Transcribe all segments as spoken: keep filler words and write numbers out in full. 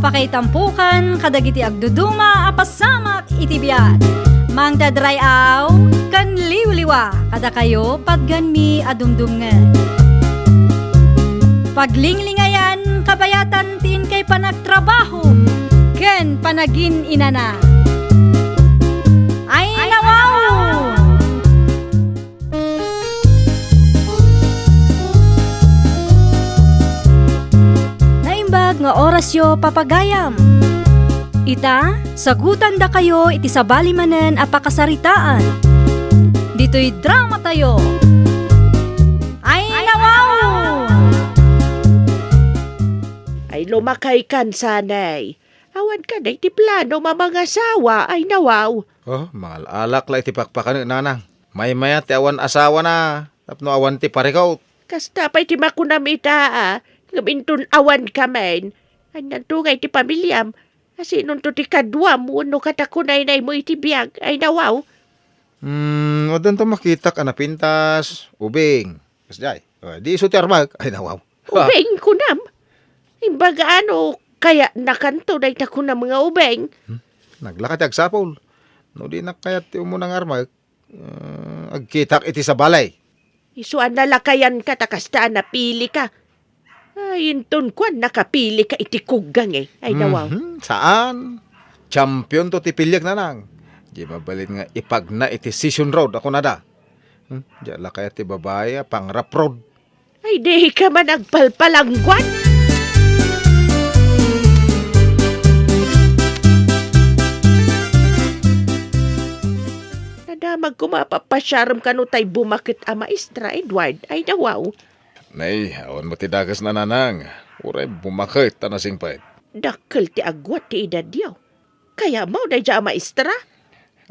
Pakaitampokan kadagiti agduduma a pasamak iti biag. Mangted ray-aw ken liwliwa kadakayo patganmi a dumdumngeg. Paglinglingayan kabayatan ti inkay panagtrabaho ken panagin-inana. Ay, nawaw! Naimbag nga orasyo, papagayam. Ita, sagutandakayo iti sabali manen a pakasaritaan. Ditoy dramatayo. Ay, nawaw! Ay, lumakaykan sanay. Awan kadi ti plano a mangasawa, ay nawaw. Oh, mangal-alak la iti pakpakanek, nanang. Maymayat ti awan asawana, tapno awan ti parikut. Kasta pay ti makunam ita, a, ngem inton awanka met. Anianto ngay ti pamiliam? Asinonto ti kaduam wenno katakunaynaymo iti biag, ay nawaw? Hmm, addanto makitak a napintas, ubing. Kasdiay. Eh, di isu ti armak. Ay, nawaw. Ubing, kunam? Imbag ano, kayatnakanto dayta kunam nga ubing? Hmm? Naglaka ti agsapul. No dinak kayat ti umuna nga armak, eh, agkitak iti sabali. Isu a nalakayanka ta kasta a napilika. Ay, inton kuan, nakapilika iti kuggang, eh. Ay, nawaw. Mhm, saan? Championto ti piliek, nanang. Di mabalin nga ipagna iti Session Road, a kunada. Hmm? Diak la kayat ti babai a pangraprod. Ay, dika man agpalpalangguan. Nadamag koma a papasiarem kano tay bumaket a maestra, Edward. Ay, nawaw. Nay, awan met ti dakes, nanang. Uray bumaket a nasingpet. Dakkel ti agwat ti edadyo. Kayatmo daydiay a maestra?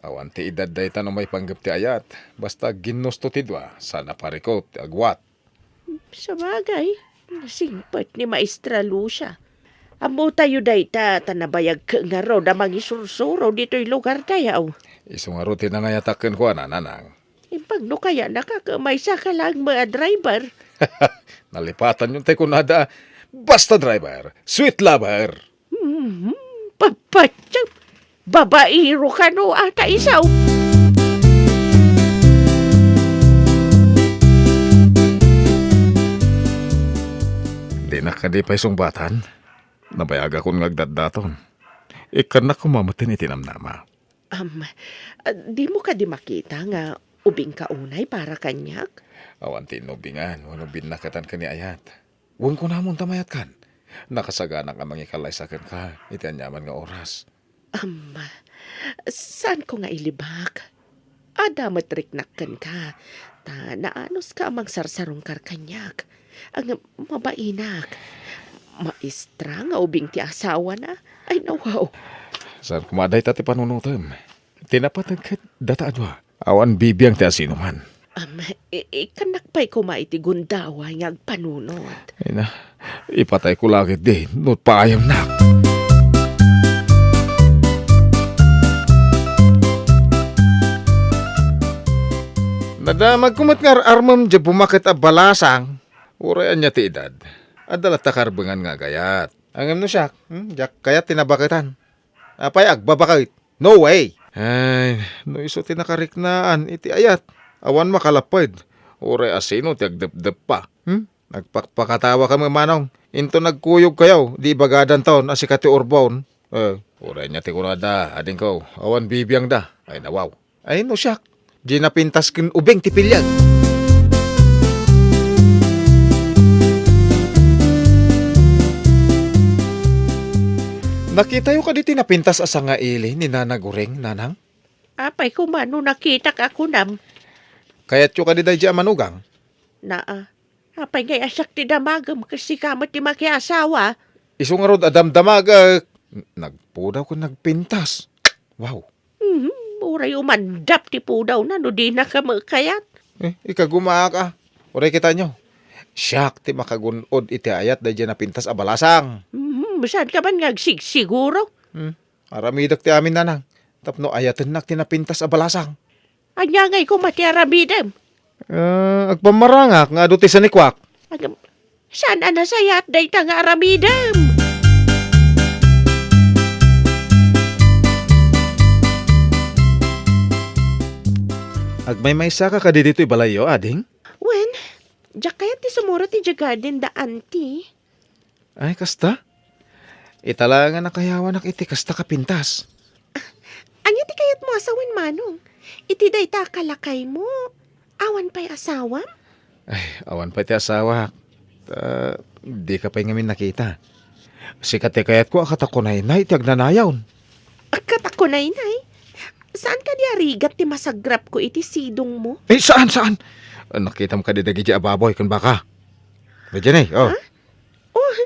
Awan ti edad dayta no maipanggep ti ayat. Basta ginnusto ti dua, saan a parikut ti agwat. Sabagay, nasingpet ni Maestra Lucia. Ammotayo dayta, ta nabayagko ngarud a mangisursuro ditoy lugartayo. Isu ngarud ti nangayatak kenkuana, nanang. Imbag no kayatnaka ket maysaka laeng met a driver. Nalipatanyo tay kunada, basta driver, sweet lover. Mhm, papatya. Babaero kano a ta isu? Dinak kadi pay sungbatan? Nabayagakon nga agdatdaton. Ikkannak koma metten iti namnama. Am, ah, dimo kadi makita nga ubingka unay para kaniak? Awan ti inubingan wenno binnaketan ken ni ayat. Wen kunamon ta mayatkan. Nakasaganak a mangikallaysa kenka iti aniaman nga oras. Am, saanko nga ilibak. Adda met riknak kenka, ta naanuska a mangsarsarungkar kaniak. Ang mabainak. Maestra nga ubing ti asawana. Ay, nawaw. Saan koma dayta ti panunotem? Ti napateg ket data a dua. Awan bibiang ti asinoman. Am, i-, ikkannak pay koma iti gundaway nga agpanunot. Ay na, ipatayko la ketdi no paayamnak. Nadamagko met nga ar-armem diay bumaket a balasang. Uray ania ti edad. Adda latta karbengan nga agayat. Ngem no siak, hmm, diak kayat ti nabaketan. Apay, agbabaket? No way! Ay, no isu ti nakariknaan iti ayat, awan makalapped. Uray asino ti agdepdeppa. Hmm? Nagpakpakatawa kami, manong. Inton nagkuyogkayo, di ibagadanton a sika ti urbon. Eh, uray ania ti kunada, adingko, awan bibiangda. Ay, nawaw. Ay, no siak. Diay napintas ken ubing ti piliek. Nakitayo kadi ti napintas a sangaili ni Nana Guring, nanang? Apay koma no nakitak a kunam. Kayatyo kadi daydiay a manugang? Naa. Apay ngay a siak ti damagem ket sika met ti makiasawa? Isu ngarud a damdamagek. Nagpudaw ken nagpintas. Wow. Mhm, uray umandap ti pudawna no dinaka met kayat. Eh, ikagumaak a. Uray kitaenyo. Siak ti makagun-od iti ayat daydiay napintas a balasang. Mhm, saanka man nga agsigsiguro? Hmm, aramidek ti amin, nanang. Tapno ayatennak ti napintas a balasang. Ania ngay koma ti aramidem? Ah, agpammarangak nga adu ti sanikuak. Agam-, saan a nasayaat dayta nga aramidem? Agmaymaysaka kadi ditoy balayyo, ading? Wen, diak kayat ti sumurot idiay garden da, auntie. Ay, kasta? Ita laeng a nakayawanak iti kasta ka pintas. Ania ti kayatmo a sawen, Manong? Iti dayta a kalakaymo, awan pay asawam? Ay, awan pay ti asawak. Ta, dika pay ngamin nakita. Sika ti kayatko a katakunaynay ti agnanayon. A katakunaynay? Saan kadi a rigat ti masagrapko iti sidongmo? Eh, saan, saan? Nakitam kadi dagidiay a baboy ken baka? Daydiay, oh. Ha? Oh,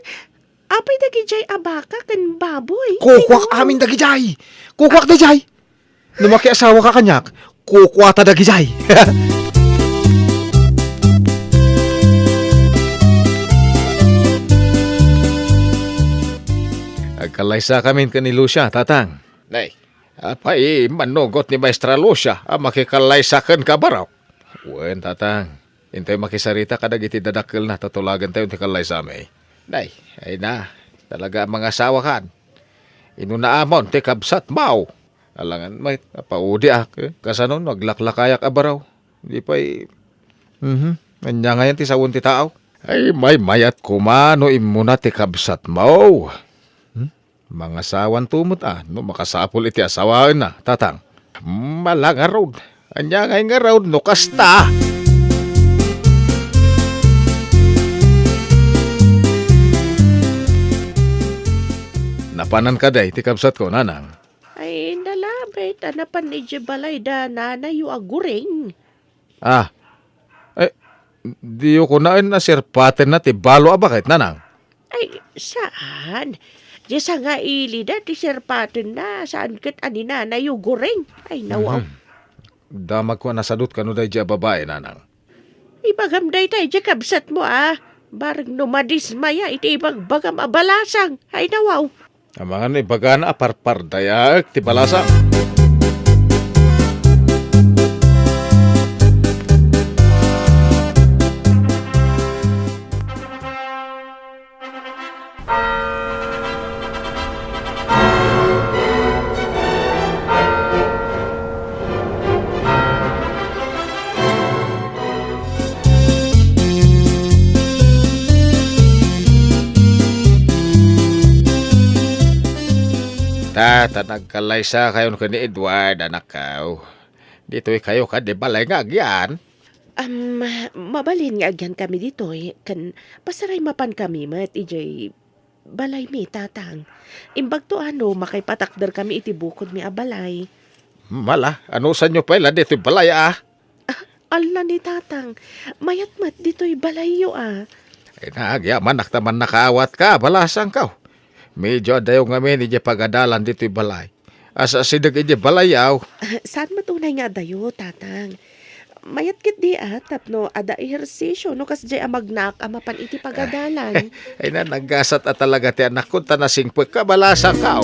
apay dagidiay a baka ken baboy? Kukuak amin dagidiay. Kukuak daydiay. No makiasawaka kaniak, kukuata dagidiay. Agkallaysakamin ken ni Lucia, Tatang. Nay, apay immanugot ni Maestra Lucia a makikallaysa kenka a baro? Wen, Tatang. Intoy makisarita kadagiti dadakkelna ta tulagentayo ti kallaysami. Nay, ay na, talaga a mangasawakan. Inuna amon ti kabsatmo. Alangan met, napaudiak, eh. Kasano no aglaklakayak a baro? Di pay, mhm, ania ngayen ti sawen ti tao? Ay, maymayat koma no immuna ti kabsatmo. Hmm? Mangasawanto met a no makasapul iti asawaenna, Tatang. Mala ngarud. Ania ngay ngarud no kasta? Napanan kadi ti kabsatko, Nanang? Ay, nalabit a napan idiay balay da nanayyo a Guring. Ah. Eh, diyo kunaen a sirpatenna ti balo a baket, Nanang? Ay, saan. Diay sangailida ti sirpatenna, saan ket a ni nanayyo Guring. Ay, nawaw. Mhm. Damagko a nasadut kano daydiay a babai, Nanang. Ibagam dayta idiay kabsatmo, a. Bareng no madismaya iti ibagbagam a balasang. Ay, nawaw. Amangan no ibagana a parpardayaek ti balasang. Ta, ta nagkallaysakayon ken ni Edward, anakko. Ditoy kayo kadi balay nga agyan? Am, mabalin nga agyan kami ditoy, ken pasaray mapan kami met idiay balaymi, Tatang. Imbagto a no makaipatakder kami iti bukodmi a balay. Mala, anusanyo pay la ditoy balay, a? Ah, alla ni Tatang, mayat met ditoy balayyo, a. Ay, nagyamanak ta mannakaawat ka, balasangko. Medyo adayo ngamin idiay pagadalan ditoy balay. Asideg idiay balayyo. Ah, saan met unay nga adayo, Tatang? Mayat ketdi a, tapno adda ehersisyo no kasdiay a magnaak a mapan iti pagadalan. Ay na, naggasat a talaga ti anakko, ta nasingpet ka, balasangko.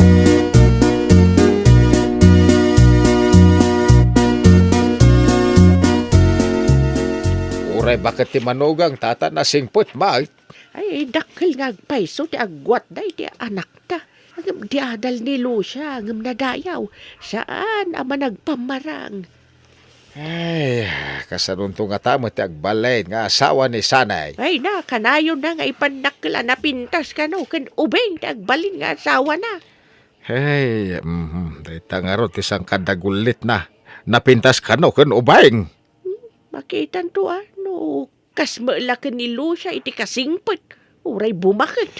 Uray baket ti manugang, ta, ta nasingpet met. Ay, dakkel nga agpayso ti agguatda iti anakta. Ngem di adal ni Lucia, ngem nadayaw. Saan a managpammarang. Ay, kasanonto ngata met ti agbalin nga asawa ni Sanay? Ay na, kanayon na nga ipannakkel a napintas kano ken ubing ti agbalin nga asawana. Ay, mhm, dayta ngarud ti sangkad a gullitna. Napintas kano ken ubing. Hmm, makitanto a, no Kas met la ken ni Lucia iti kasingpet, uray bumaket.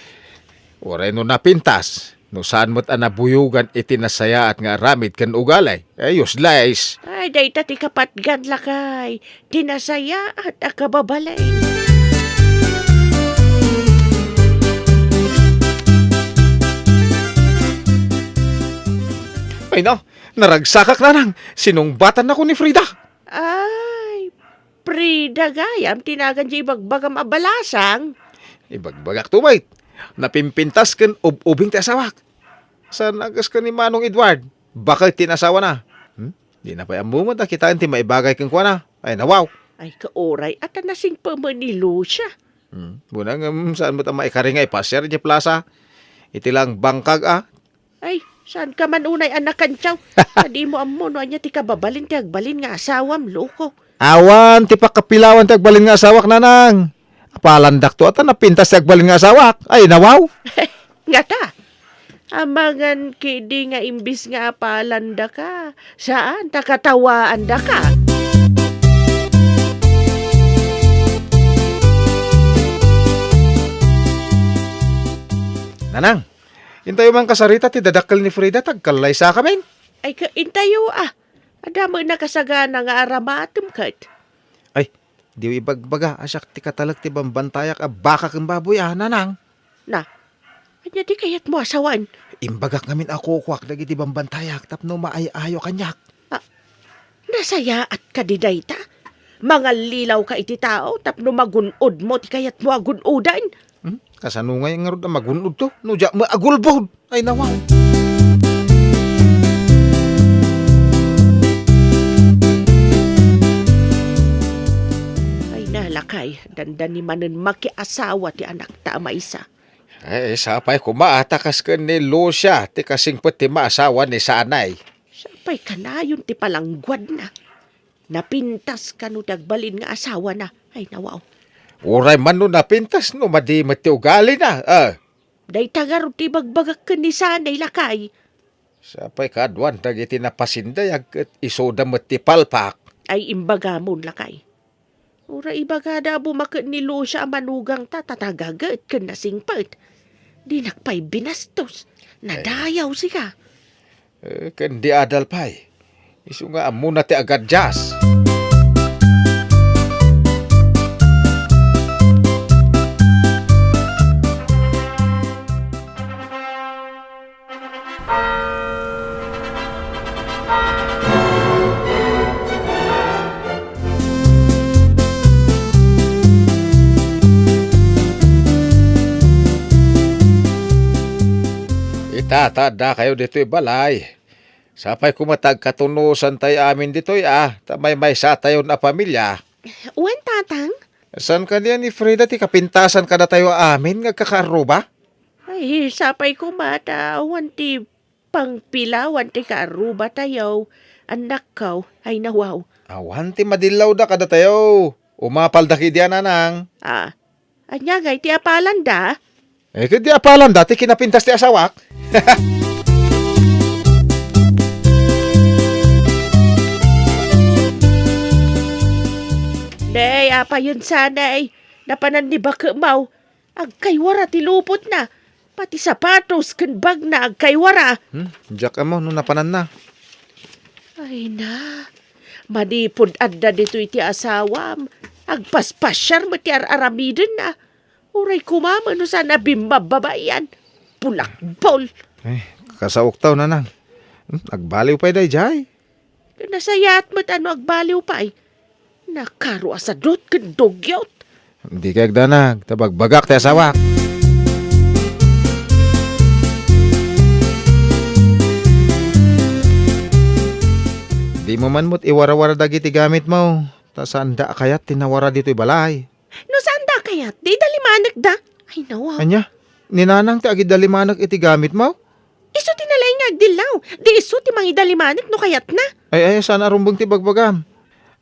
Uray no napintas, no saan met a nabuyogan iti nasayaat nga aramid ken ugali. Eh, useless. Ay, dayta ti kapatgan, lakay. Ti nasayaat a kababalin. Ay, na, naragsakak, Nanang. Sinungbatannako ni Frida. Ay, Frida gayam ti nagan diay ibagbagam a balasang? Ibagbagakto met. Napimpintas ken ub-ubing ti asawak. Saan a kas ken ni Manong Edward? Baket ti nasawana. Hmm? Dina pay ammo met a kitaen ti maibagay kenkuana. Ay, nawaw. Ay, kauray, a ta nasingpet met ni Lucia. Hmm. Buna ngem saan met a maikari nga ipasiar idiay plasa. Iti lang bangkag a. Ay, Saan ka man unay a nakantsaw? Adi mo ammo no ania ti kababalin ti agbalin nga asawam, loko. Awan ti pakapilawan ti agbalin nga asawak, nanang. Apalandakto a ta napintas ti agbalin nga asawak. Ay, nawaw. Ngata, amangan kidi nga imbis nga apalandaka, saan ta katawaandaka. Nanang, intayo man kasarita ti dadakkel ni Frida, tagkallaysakamin. Ay, ka, intayo, ah. Adda met nakasagana nga aramatem ket. Ay, diyo ibagbaga a siak ti katalek ti bambantayak a baka ken baboy a, nanang. Na, ania ti kayatmo a sawen? Imbagak ngamin a kukuak dagiti bambantayak tapno maay-ayo kaniak. Ah, nasayaat kadi dayta? Mangallilawka iti tao tapno magun-odmo ti kayatmo a gun-oden? Hmm? Kasano ngay ngarud a magun-odto? No diak met agulbod? Ay, nawaw. Ay, nalakay, dandani manen makiasawa ti anakta a maysa. Eh, sapay koma a ta kas ken ni Lucia ti kasingpet ti maasawa ni Sanay. Sapay kanayon ti palangguadna. Napintas kano ti agbalin nga asawana. Ay, nawaw. Uray man no napintas no madi met ti ugalina, ah. Dayta ngarud ti ibagbagak ken ni Sanay, lakay. Sapay kaaduan dagiti napasindayag ket isuda met ti palpak. Ay, imbagamon, lakay. Uray ibagada a bumaket ni Lucia a manugangta ta tagaget ken nasingpet. Dinak pay binastos. Nadayaw sika. Eh, ken di adal pay. Isu nga ammona ti agadjas. Ita, ta addakayo ditoy balay. Sapay koma ta agkatunosantayo amin ditoy, a, ta maymaysatayon a pamilia. Wen, Tatang? Saan kadi a ni Frida ti kapintasan kadatayo amin nga agkakaarruba? Ay, sapay koma ta awan ti pangpilawan ti kaarrubatayo, annakko. Ay, nawaw. Awan ti madillawda kadatayo. Umapalda kidi a, nanang. Ah, ania ngay ti apalanda? Eh, ket di apalanda ti kinapintas ti asawak. Nay, apayen sanay, napanan ni bakemaw. Agkaywara ti lupotna. Pati sapatos ken bagna agkaywara. Hmm, diak ammo no napananna. Ay na, manipud adda ditoy ti asawam, agpaspasiar met ti ar-aramidenna. Uray koma met no saan a bimmababaian. Bulakbol. Eh, kasaoktaw, nanang. Hmm, agbaliw pay daydiay. Nasayaat met a no agbaliw pay. Nakaro a sadut ken dugyot. Dikay agdanag, ta bagbagak ti asawak. Dimo man met iwarawara dagiti gamitmo, ta saanda a kayat ti nawara ditoy balay. No saanda a kayat, di idalimanekda. Ay, nawa. Ania? Ni nanang ti agidalimanek iti gamitmo? Isu ti nalaing nga agdillaw. Di isu ti mangidalimanek no kayatna. Ay, ay, saan a rumbeng ti bagbagam.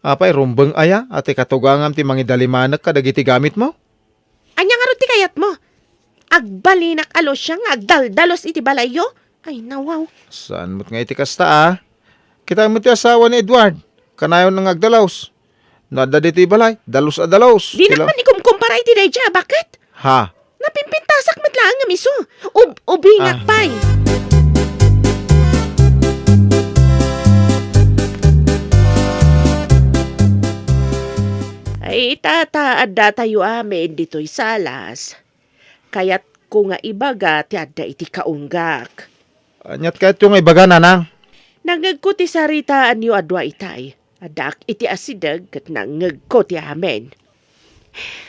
Apay, rumbeng aya a ti katugangam ti mangidalimanek kadagiti gamitmo? Ania ngarud ti kayatmo? Agbalinak a Lucia nga agdaldalos iti balayyo? Ay, nawaw. Saan met nga iti kasta, a? Kita met ti asawa ni Edward. Kanayon nga agdalos. No adda ditoy balay, dalos a dalos. Dinak man ikumkumpara iti daydiay a baket. Ha? Napimpintasak met laeng ngem isu. Ub-, ubingak pay. Ay, ita ta addatayo amin ditoy salas. Kayatko nga ibaga ti adda iti kaunggak. Aniat kayatyo nga ibaga, nanang? Nangngegko ti saritaanyo a dua itay. Addaak iti asideg ket nangngegko ti amin.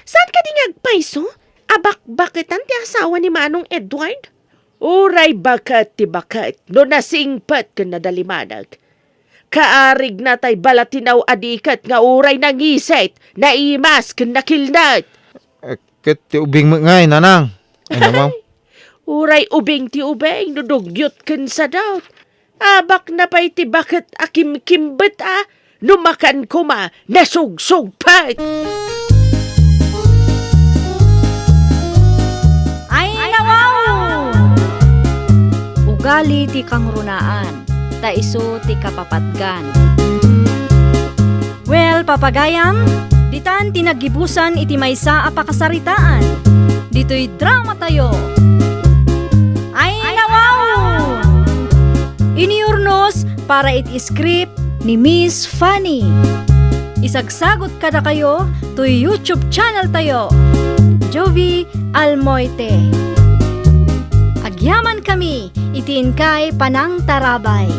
Saan kadi nga agpayso a bakbaketan ti asawa ni Manong Edward? Uray baket ti baket no nasingpet ken nadalimanek. Kaarigna tay balatinaw a diket nga uray nangiset, naimas, ken nakilned. Eh, ket ti ubing met ngay, nanang. Ay, namaw. Uray ubing ti ubing no dugyot ken sadot. Abakna pay ti baket a kimkimbet a no makan koma nasugsugpet. Ay, nawaw! Ugali ti kangrunaan, ta isu ti kapapatgan. Well, papagayam, ditan ti naggibusan iti maysa a pakasaritaan. Ditoy dramatayo. Ay, nawaw! Inurnos para iti script ni Miss Fanny. Isagsagut kadakayo toy YouTube channel tayo, Jovie Almoite. Agyaman kami iti inkay panangtarabay.